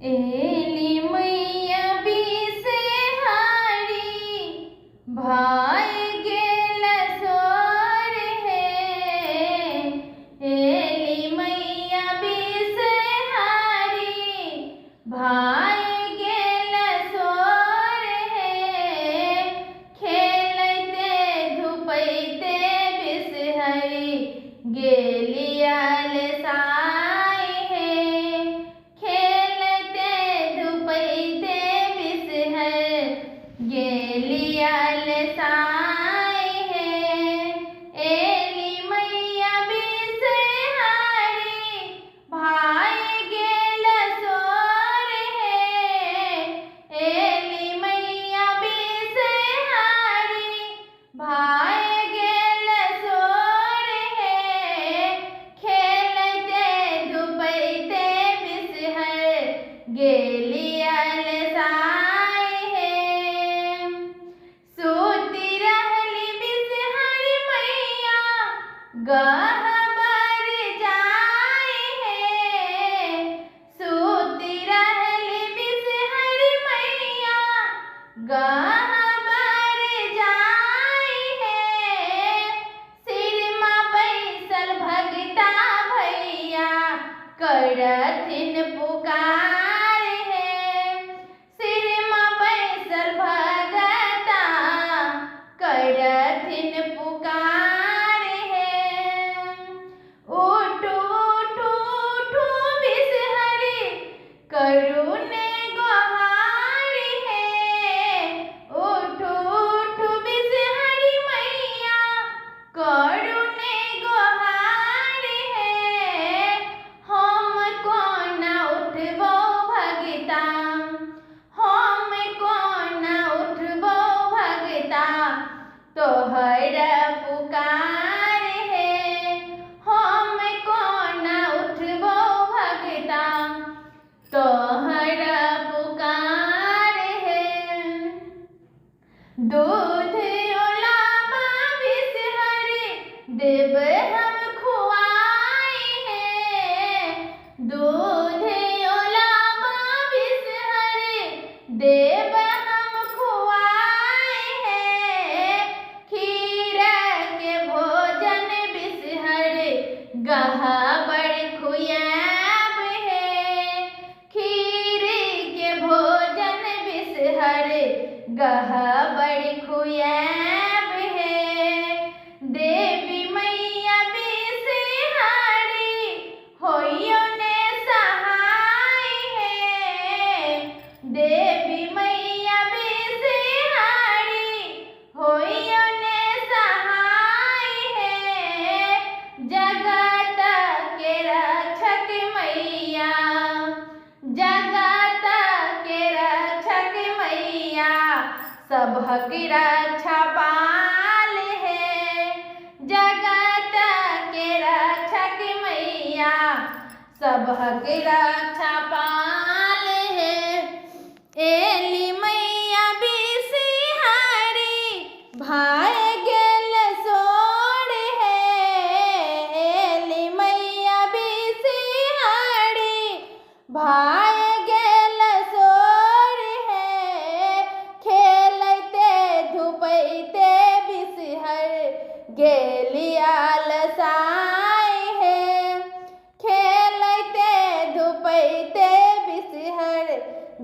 एली मैया बिसहारी भाई गेल सोर हे। एली मैया बिसहारी भाई गेल सोर हे। खेलैते धुपैते बिसहरी गेलियल साई हे। खेलते धुपैते बिसहर गेलियल साई हे। एली मैया बिसहारी भाई गेल सोर हे। एली मैया बिसहारी भाई गेल सोर हे। खेलते धुपैते बिसहर गेलियल साई हे। सूती रहली बिसहरी मैया गहबर जाय हे। सूती रहली बिसहरी मैया गहबर जाय हे। सिरमा बैसल भगता भैया करथिन पुकार हे। सिरमा बैसल भगता करथिन पुकार हे। उठू उठू उठू बिसहरी करुणे गोहार हे। उठू उठू बिसहरी मैया करुणे गोहार हे। हम कोना उठबो भगता, हम कोना उठबो भगता तोहर पुकार हे। हम कोना उठबो भगता तोहर पुकार हे। दूध ओलाबा बिसहरी देब हम खुआई हे। दूध ओलाबा बिसहरी देब हम खुआई हे। खीर के भोजन बिसहरी गहबर खुआब हे। खीर के भोजन बिसहरी गहबर खुआब हे। देवी मैया बिसहारी होइयो ने सहाय हे। देवी मैया बिसहारी होइयो ने सहाय हे। जगत के रक्षक मैया, जगत के रक्षक मैया सबहक रक्षा पाल हे। जगत के रक्षक मैया सबहक रक्षा पाल हे। एली मैया बिसहारी भाई गेल सोर हे। एली मैया बिसहारी भाई गेल सोर हे। खेलैते धुपैते बिसहर गेलियल साई हे। खेलैते धुपैते बिसहर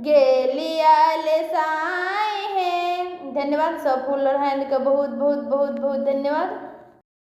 गेलियल साई हे। धन्यवाद। सब फूल लोढ़ाइन के बहुत बहुत बहुत बहुत धन्यवाद।